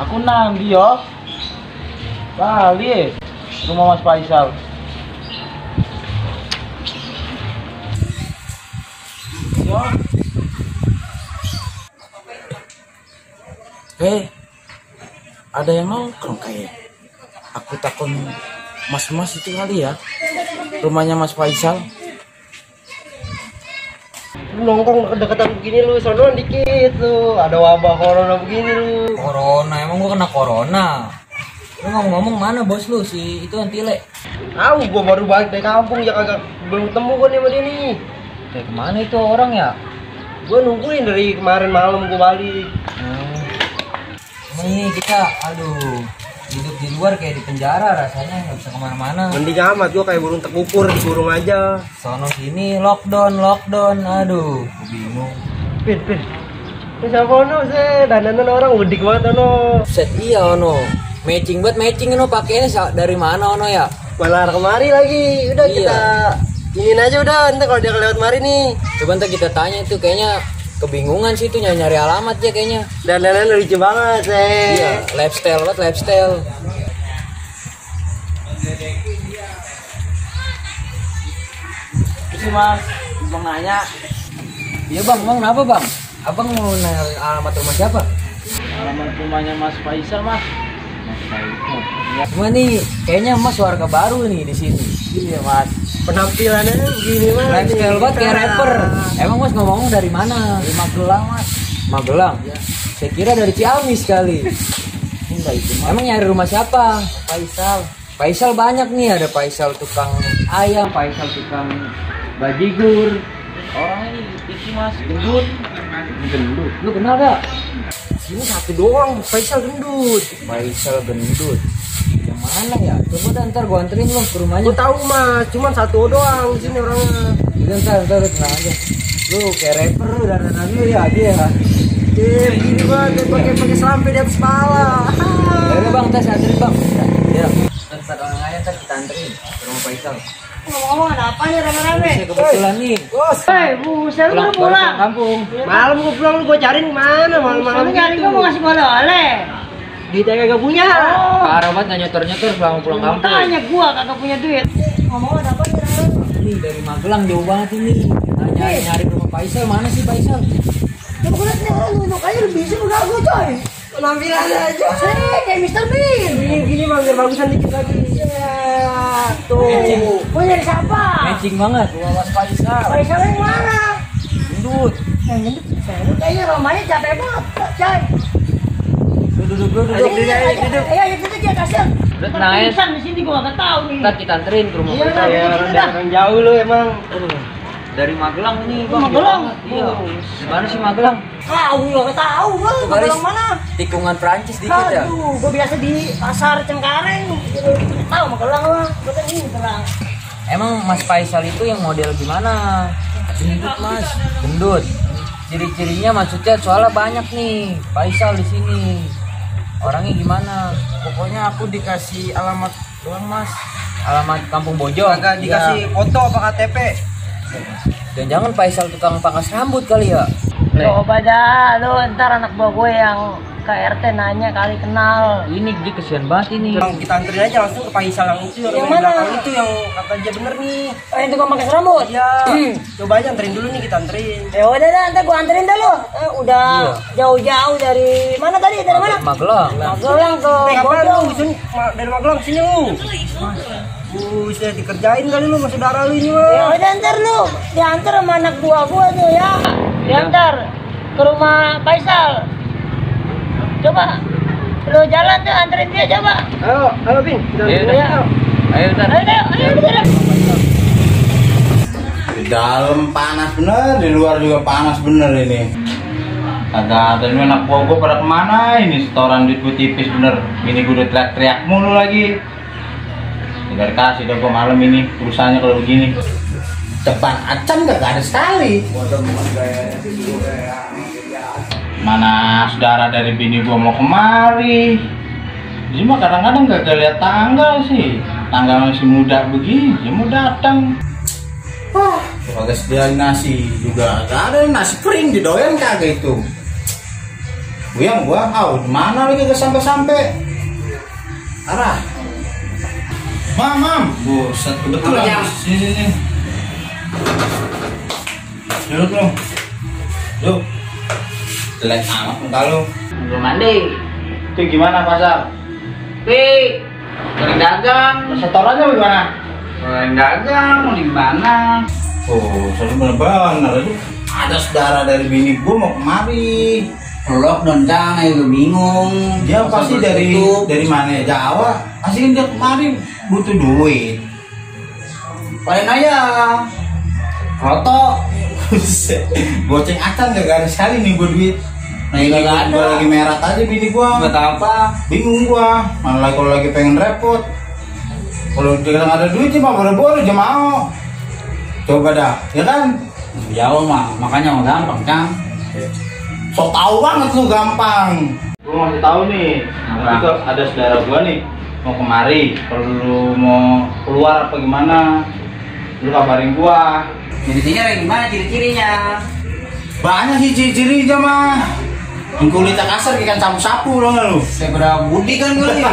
Aku Nandi yo. Bali rumah Mas Faisal. Yo. Ada yang nongkrong kayak. Aku takut mas-mas itu kali ya. Rumahnya Mas Faisal. Lu nongkrong kedekatan begini lu, sonoan dikit lu. Ada wabah corona begini lu. Corona, emang gua kena corona. Lu ngomong mana bos lu si itu Antile? Tahu gua baru balik dari kampung ya kagak belum ketemu gua nih sama dia nih. Kayak kemana itu orang ya? Gua nungguin dari kemarin malam gua balik. Emang ini kita, hidup di luar kayak di penjara rasanya, nggak bisa kemana-mana. Mending amat gua kayak burung terkukur dikurung aja. Sono sini lockdown, aduh, gua bingung. Pin. Terus apa ono sih? Dandanan orang udik banget ono. Set iya ono, matching ono pakainya dari mana ono ya? Malah kemari lagi. Udah Iya. kita ingin aja udah, ntar kalau dia kelewat mari nih. Coba ntar kita tanya itu kayaknya kebingungan sih itu nyari alamat ya kayaknya. Dandanan lucu banget sih. Iya, lifestyle. Itu Mas, Bang nanya. Iya bang, kenapa bang? Abang mau nanya alamat rumah siapa? Alamat rumahnya Mas Faisal, Mas. Mas Faisal. Ya, Cuma nih, kayaknya mas warga baru nih di sini. iya Mas. Penampilannya begini mah. Lifestyle banget kayak rapper. Emang mas ngomong dari mana? Di Magelang, Mas. Magelang. Saya kira dari Ciamis kali. Enggak itu, Mas. Emang nyari rumah siapa? Faisal. Faisal banyak nih, ada Faisal tukang ayam, Faisal tukang bajigur. Orangnya itu Mas, gendut. Lu kenal gak? Ini satu doang, Faisal gendut. Faisal gendut. Yang mana ya? Coba dah, ntar gua anterin lu ke rumahnya. Gue tahu mas, cuman satu doang di sini orangnya. Udah ntar tenang aja. Lu kayak rapper lu dan lu ya dia. Begini banget, pakai selampe di atas kepala. Ya udah bang, tes anterin bang. Ya. Ntar orang aja ntar kita anterin ke rumah Faisal. Ngomong-ngomong ada apa nih rame-rame? Saya kebetulan nih. Bos, Buset lu udah pulang. Kampung. malam gue pulang lu gue cariin kemana malam-malam Kamu nyari gitu. gua mau ngasih oleh-oleh. Duitnya kagak punya. Parah banget nggak nyetor selama pulang kampung. Tanya gua kagak punya duit. Ngomong ada apa nih rame-rame? Ini dari Magelang jauh banget ini. Nyari rumah Faisal, mana sih Faisal? Coba gue liat nih orang nunduk aja lu bisa udah gua coy. Penampilannya aja. Kayak Mr. Bean. Gini bang, biar bagusan dikit lagi. Ya, tuh. Gua nyari siapa? Matching banget. Rumah Mas Faisal. Faisal yang mana? Gendut. Yang gendut. Kayaknya rumahnya capek banget, coy. Duduk. Ayo kita dia kasihan. Udah tenang aja. Pingsan di sini gua nggak tahu nih. Ntar kita anterin ke rumah Iya, Faisal. iya. Ya, orang jauh lu emang. Dari Magelang ini bang. Magelang? Iya. Di mana sih Magelang? Nggak tahu gua. Garis Magelang mana? tikungan Perancis dikit ya. Aduh, gua biasa di pasar Cengkareng. Tahu Magelang lah. Gua kan ini terang. Emang Mas Faisal itu yang model gimana? Gendut mas. Gendut. Ciri-cirinya maksudnya soalnya banyak nih Faisal di sini. Orangnya gimana? Pokoknya aku dikasih alamat doang mas. Alamat Kampung Bojong. Kagak dikasih foto apa KTP. Dan jangan Faisal tukang pangkas rambut kali ya. Coba dah, lu ntar anak buah gue yang ke RT nanya kali kenal. Ini dia kesian banget ini. Bang, kita anterin aja langsung ke Faisal yang itu Yang di mana? belakang itu yang kata dia bener nih. Yang tukang pakai rambut? Iya. Coba aja anterin dulu nih, kita anterin. Ya udah dah, ntar gua anterin dah lu. Udah jauh-jauh dari mana tadi? Dari mana? Magelang. Magelang ke Ngapain Bojong. lu? Dari Magelang sini lu. Bisa dikerjain kali lu sama saudara lu ini mah. Ya udah ntar lu diantar sama anak buah gua tuh ya. Diantar ke rumah Faisal. Coba lu jalan tuh anterin dia coba. Ayo Bing, kita Ayo, anterin udah. aja. Ayo ntar. Ayo udah. Di dalam panas bener, di luar juga panas bener ini. Kagak ada ini anak buah gua pada kemana ini, setoran duit gua tipis bener. Ini gua udah teriak-teriak mulu lagi. Tinggal kasih dah gua malam ini urusannya kalau begini. Depan acan gak ada sekali. Mana saudara dari bini gua mau kemari. Cuma kadang-kadang gak lihat tanggal sih. Tanggal masih muda begini, dia mau datang. Kagak sediain nasi juga, gak ada nasi kering didoyan kagak itu. Buyang gua, mana lagi ke sampai-sampai. Arah. Mam. Buset, kebetulan. Sini. Duduk lu. Yuk. Jelek amat muka lu. Belum mandi. Itu gimana pasar? Pi, goreng dagang. Setorannya gimana? Goreng dagang, mau di mana? Oh, sorry bener-bener itu. Ada saudara dari bini gua mau kemari. Lockdown Cang, ayo bingung. Dia pasti dari mana ya? Jawa. Pasti kan dia kemari butuh duit. Paling aja. Roto. Buset. Goceng acan gak ada sekali nih buat duit. Nah ini Gak ada. gua lagi merat aja bini gua. Buat apa? Bingung gua. Mana lagi kalau lagi pengen repot. Kalau dia nggak ada duit mah boro-boro aja mau. Coba dah, ya kan? Jauh mah, makanya mau gampang Cang. So tau banget lu gampang. Gua masih tahu nih. Itu ada saudara gua nih mau kemari. Kalau lu mau keluar apa gimana? Lu kabarin gua. Ciri-cirinya kayak gimana ciri-cirinya? Banyak sih ciri-cirinya mah. Yang kulitnya kasar kayak ikan sapu-sapu loh lu. Saya berapa budi kan gue nih.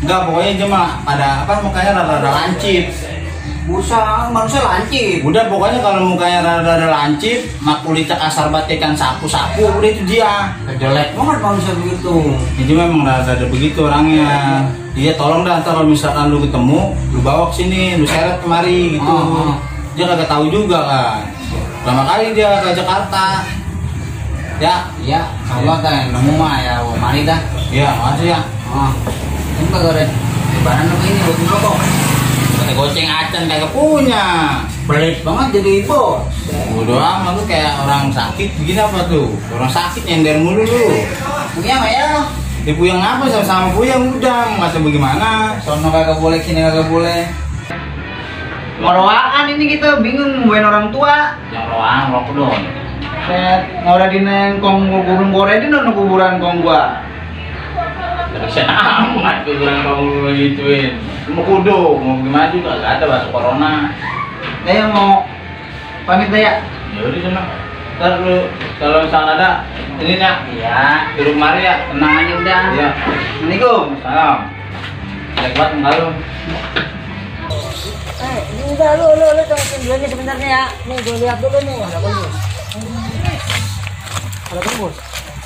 Enggak, pokoknya cuma pada apa mukanya rada-rada lancip. Busa, manusia lancip. Udah pokoknya kalau mukanya rada-rada lancip, mak kulitnya kasar banget ikan sapu-sapu, udah itu dia. Jelek banget manusia begitu. Jadi memang rada-rada begitu orangnya. Dia tolong dah ntar kalau misalkan lu ketemu, lu bawa ke sini, lu seret kemari gitu. Dia kagak tahu juga kan. Lama kali dia ke Jakarta. Ya, Iya, Allah kan nemu mah ya, mari dah. ya makasih ya. Ini kagak ada bahan apa ini buat ngerokok. Kata goceng acan kagak punya. Pelit banget jadi bos. Bodoh amat lu kayak orang sakit begini apa tuh? Orang sakit nyender mulu lu. Punya nggak ya? Puyang apa sama puyang udah mau ngasih bagaimana? Sono kagak boleh, sini kagak boleh. Ngoroaan ini kita bingung nungguin orang tua. Yang roang lockdown. Set ngora di nengkong kuburan gore di nang kuburan kong gua. Dari sana amat kuburan kamu gituin. Mau kudu, mau gimana juga gak ada bahasa corona. Saya mau pamit dah ya. Ya udah sana. Ntar lu kalau misalnya ada ini ya. Iya. Suruh kemari ya. Tenang aja udah. Iya. Assalamualaikum. Salam. Jelek banget enggak lu. Udah lu tunggu dulu nih sebentar nih ya. Nih gue lihat dulu nih. Ada apa bos? Ada apa bos?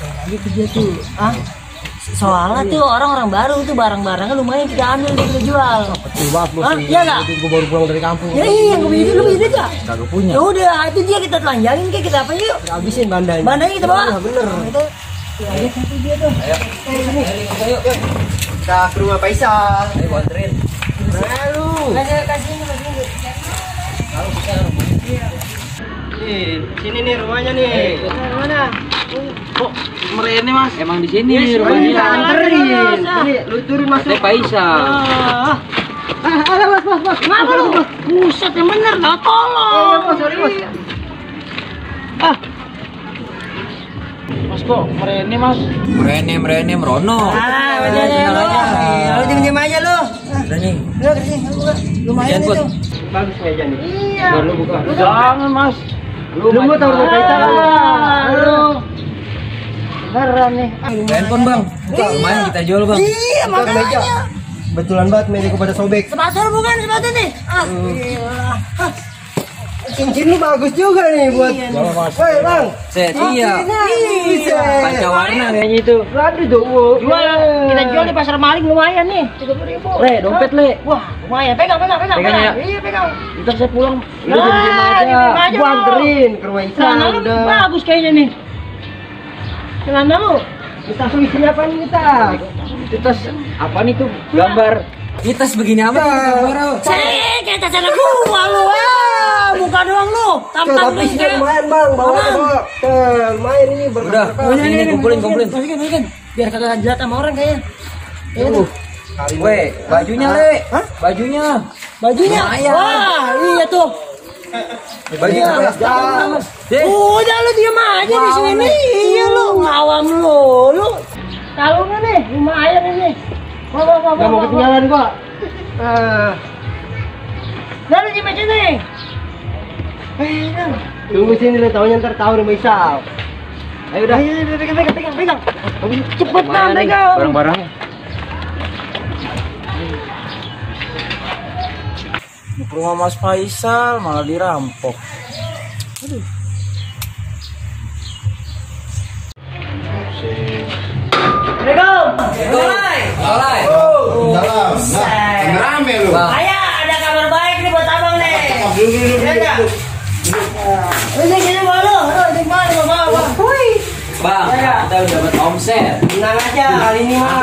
Lagi kerja tuh. Ah? Soalnya tuh orang-orang baru tuh barang-barangnya lumayan kita ambil kita jual. Betul banget bos. Hah? Iya nggak? Gue baru pulang dari kampung. Ya iya, gue beli lu beli aja. Kagak punya. Ya udah, itu dia kita telanjangin kayak kita apa yuk? Habisin bandanya. Bandanya kita bawa. Iya bener. Itu. Ya, ada satu dia tuh. Ayo. Kita ke rumah Faisal. Ayo bantuin. Lalu. Kasih ini. Nih, sini nih rumahnya nih. Mana? Kok merene Mas? Emang di sini Kita rumahnya. anterin. Ini lu turun masuk. Saya Faisal. Ada bos. Kenapa lu? Buset yang bener, nggak tolong. Bos, sorry bos. Mas kok merene Mas? Merene merono. Lu diam aja lu. Udah nih. Lu kesini, lumayan Jangan, itu. Bagus meja nih. Iya. Baru buka. Jangan Mas. Lu mau tahu rumah Faisal kan? Lu. Beneran nih. Handphone Bang. Lumayan kita jual Bang. Iya, Buka meja. makanya. Betulan banget meja gue pada sobek. Sepatu lu bukan sepatu nih. Gila. Cincin lu bagus juga nih buat. Iya, Woi bang. Set iya. Bisa. Panca warna kayaknya itu. Aduh tuh. Jual, kita jual di pasar maling lumayan nih. 30.000. Le, dompet le. Wah, lumayan. Pegang. Pegang ya? Iya, pegang. Ntar saya pulang. Udah diem aja. aja. Gua anterin ke rumah Isa. Celana lu Udah. bagus kayaknya nih. Celana lu. Kita suruh isinya apa nih kita? Itu tas apa nih tuh? Gambar. Ini tas begini apa? Saya kayak tas anak gua lu. Muka doang lu. Tampang Tapi isinya lumayan bang. Bawa aja bawa. Lumayan ini Udah, ini kumpulin. Masukin. Biar kagak jelat sama orang kayaknya. Ya udah. Weh, bajunya le. Hah? Bajunya. Bajunya. Lumayan. Wah, iya tuh. Bajunya. Udah lu diam aja di sini. Iya lu ngawam lu. Kalungnya nih lumayan ini. Gak mau ketinggalan gua. Nah lu di meja nih. Tunggu sini lu taunya ntar tahu rumah Isa. Ayo udah. Ayo, pegang. Cepet bang, Lumayan nih, pegang. barang-barangnya. Mau ke rumah Mas Faisal malah dirampok. Assalamualaikum. Oleh. Salam. Nah, rame lu. Bang. Ayah, ada kabar baik nih buat abang nih. Duduk. Iya nggak? Ini gini malu, ini malu, bang. Wih. Bang, Ya. kita udah dapat omset. Tenang aja, kali ini mah.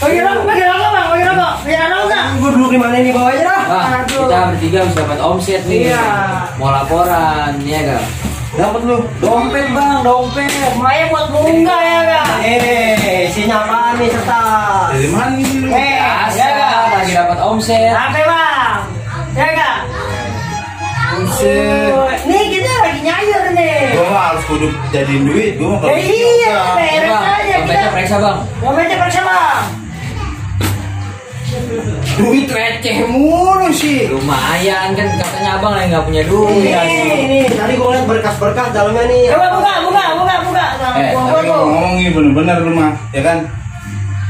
Bagi rokok bang, bagi rokok. Biar rokok nggak? Gue duduk di mana ini bawa aja dah. Bang, Aduh. kita bertiga bisa dapat omset nih. Iya. Mau laporan, ya gak? Dapat lu. Dompet bang, dompet. Lumayan buat munggah ya nggak? Isinya apaan nih serta? Dari mana ini lu? Biasa, ya nggak? lagi dapat omset. Apa bang? Ya nggak? Buset. Nih kita lagi nyayur nih. Gua mah harus kudu jadiin duit. Gua mah Ya kalau iya, bisa. beres Bang, aja dompetnya kita. periksa bang. Dompetnya periksa bang. Duit receh mulu sih. Lumayan kan katanya abang lagi nggak punya duit. Nih, tadi gue liat berkas-berkas dalamnya nih. Coba buka. Tapi ngomong-ngomong ini bener-bener lu mah, ya kan?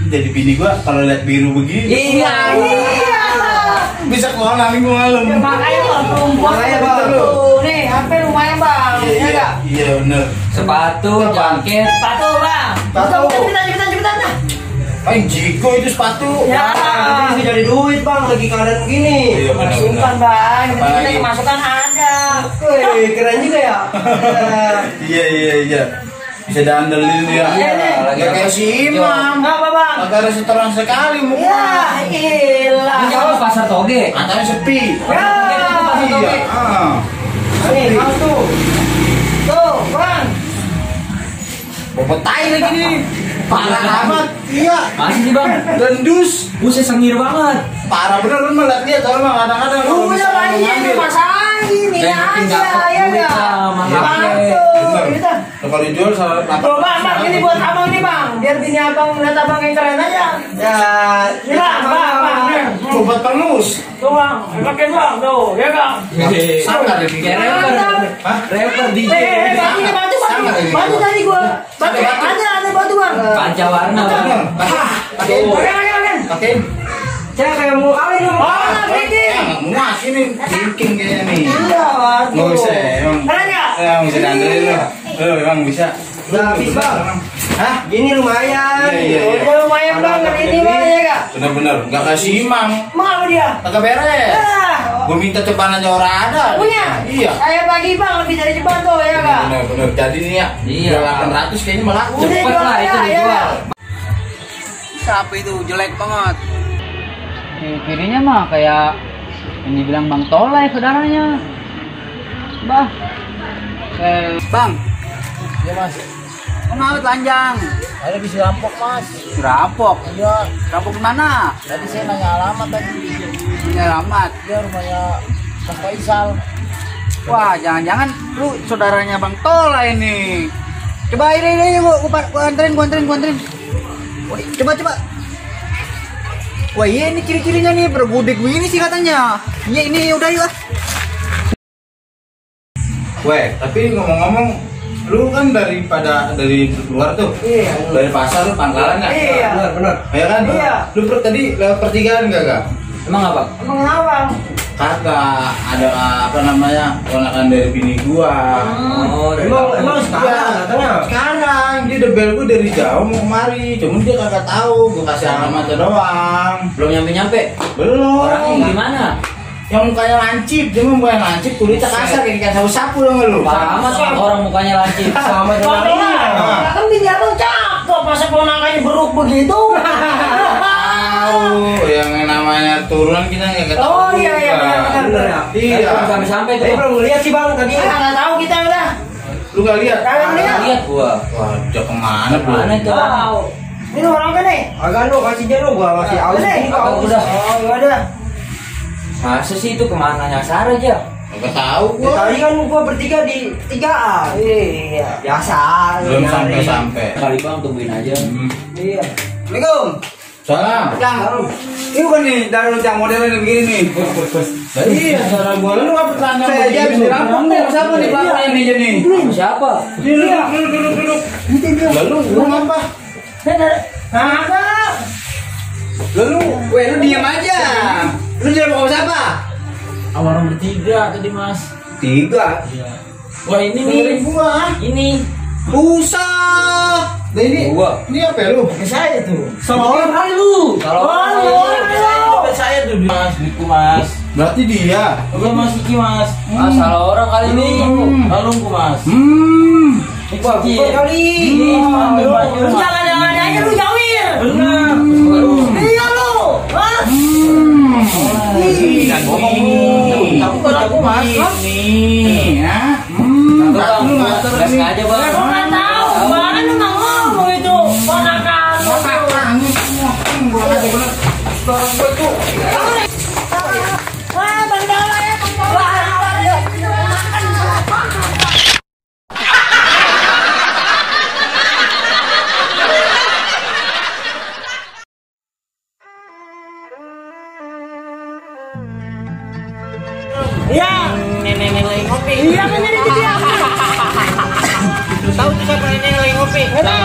Jadi bini gua kalau lihat biru begini. Iya. Bisa keluar nami gua malam. Ya, makanya bang, perempuan Makanya, tuh. Bang. Nih, HP lumayan bang. Ya nggak? Iya bener. Sepatu, jaket. Sepatu bang. Sepatu. Cepetan. Jiko itu sepatu. Ya. Ini jadi duit bang, lagi keadaan begini. Iya bener-bener. Masukan bang, yang penting kita Apalagi? kemasukan ada. Wih, keren juga ya. Iya. Bisa diandelin ya. Iya, nih. Lagi kayak si Imam. Apa bang? Agak ada setoran sekali mau Ya, gila. Ini apa pasar toge? katanya sepi. Ya. Iya. Nih, kamu tuh. Tuh, bang. Bobot tai lagi nih. Parah amat. Iya. Masih sih bang. Dendus. Buset sengir banget. Parah bener lu mah lihat soalnya mah kadang-kadang kalau Udah misalnya banyak ngambil. masalah ini Yang penting aja dapat ya duit nggak? lah, sama Iya. HP. Bener. Kita. Nah, kalau dijual salah Tuh bang, ini buat abang nih bang. Biar bini abang lihat abang yang keren aja. Ya, Ini bang. Sobat pengus. Tuh bang, pakai bang, tuh, ya bang. Sangar ini. Kayak rapper. Hah? Rapper DJ. Batunya batu. Sangar ini. Batu tadi gua. Batu, Batu. ada batu bang. Pancawarna bang. Pakai pakai. saya kayak mau kawin lu. Oh, nah, bikin. Muas ini thinking kayaknya nih. Iya, Nggak bisa emang. Keren ya? Emang bisa diandelin lu. Emang bisa. Udah habis bang. Hah? Gini lumayan. Iya. Udah lumayan bang, hari ini bang, ya kak? Bener-bener nggak kasih imam. Emang apa dia? Kagak beres. Ah, Gue minta ceban aja orang ada. punya? Iya. Saya pagi bang, lebih dari cepat tuh, ya kak? Bener-bener. Jadi nih ya. Iya. 800 kayaknya malah. Udah Cepet jual lah itu ya, dijual. ya. Siapa itu jelek banget. Kirinya mah kayak yang dibilang Bang Tolai saudaranya. Bah. Bang. Iya mas. Kenapa telanjang? Ada bisa rampok mas. Rampok. Iya. Rampok mana? Tadi saya nanya alamat tadi. Ini alamat. Dia rumahnya Mas Faisal. Wah, jangan-jangan lu saudaranya Bang Tola ini. Coba ini gua anterin. Woi, coba. Wah, iya ini ciri-cirinya nih, bergudeg begini sih katanya. Iya, ini udah yuk. Weh, tapi ngomong-ngomong, lu kan dari luar tuh. Iya. Dari pasar lu pangkalan nggak? Iya. Benar. Ya kan? Iya. Lu tadi lewat pertigaan gak? Emang apa? Emang kenapa? Kagak ada apa namanya ponakan dari bini gua. Oh, dari Emang sekarang katanya. Sekarang dia udah bel gua dari jauh mau kemari, cuman dia kagak tahu, gua kasih alamatnya doang. belum nyampe. Belum. Orangnya gimana? Yang mukanya lancip, dia mah mukanya lancip, kulitnya kasar kayak ikan sapu-sapu dong lu. Sama sama orang mukanya lancip. Sama dengan Bang ini. Tola, kan bini abang cakep, masa ponakannya beruk begitu? Tahu, yang namanya turunan kita nggak ketahui. Oh, iya, benar. Bener ya. Iya. Sampai Tapi tuh. belum ngeliat sih bang tadi. Nggak tahu kita udah. Lu gak lihat? Kagak lihat. Lihat gua. Wah, dia kemana bro? Mana itu? Wow. Ini orang kan nih? Agak lu kasih aja lu gua masih aus Udah, ini kau. udah. Oh, ya udah. Masa sih itu kemana nyasar aja? Gak tahu Ya, gua. tadi kan gua bertiga di 3A. Iya. Biasa. Belum nyari. sampai. Kali bang tungguin aja. Iya. Assalamualaikum. Salam. Cang. Ini bukan nih Darul Cang modelnya begini nih. Iya, saudara gua lu apa tanya? Saya aja habis dirampok nih. Siapa nih belakangnya nih jadi? Siapa? Duduk. Lalu lu ngapa? Apa? Lalu, lu diam aja. Lu dirampok sama siapa? Orang bertiga tadi mas. 3. Wah ini nih. Gua. Ini. Rusak. Nah ini apa ya lu? Ke saya tuh. Salah orang. Lu. Kalau Dompet saya tuh mas, duitku mas. Berarti dia. Iya mas Iki mas. salah orang kali ini. Kalungku mas. Iki. Kali. Lu jangan ada aja lu jawir. Benar. Iya lu. Hah? Kamu aku mas. Nih, ya. Bang, nggak sengaja bang. Gua nggak tahu. Mana lu nggak ngomong itu ponakan. Wah, Bang Dawa ya, Bang Dawa. Iya. Nenek lagi ngopi. Iya, bener itu dia. Tahu tuh siapa nenek lagi ngopi? Enak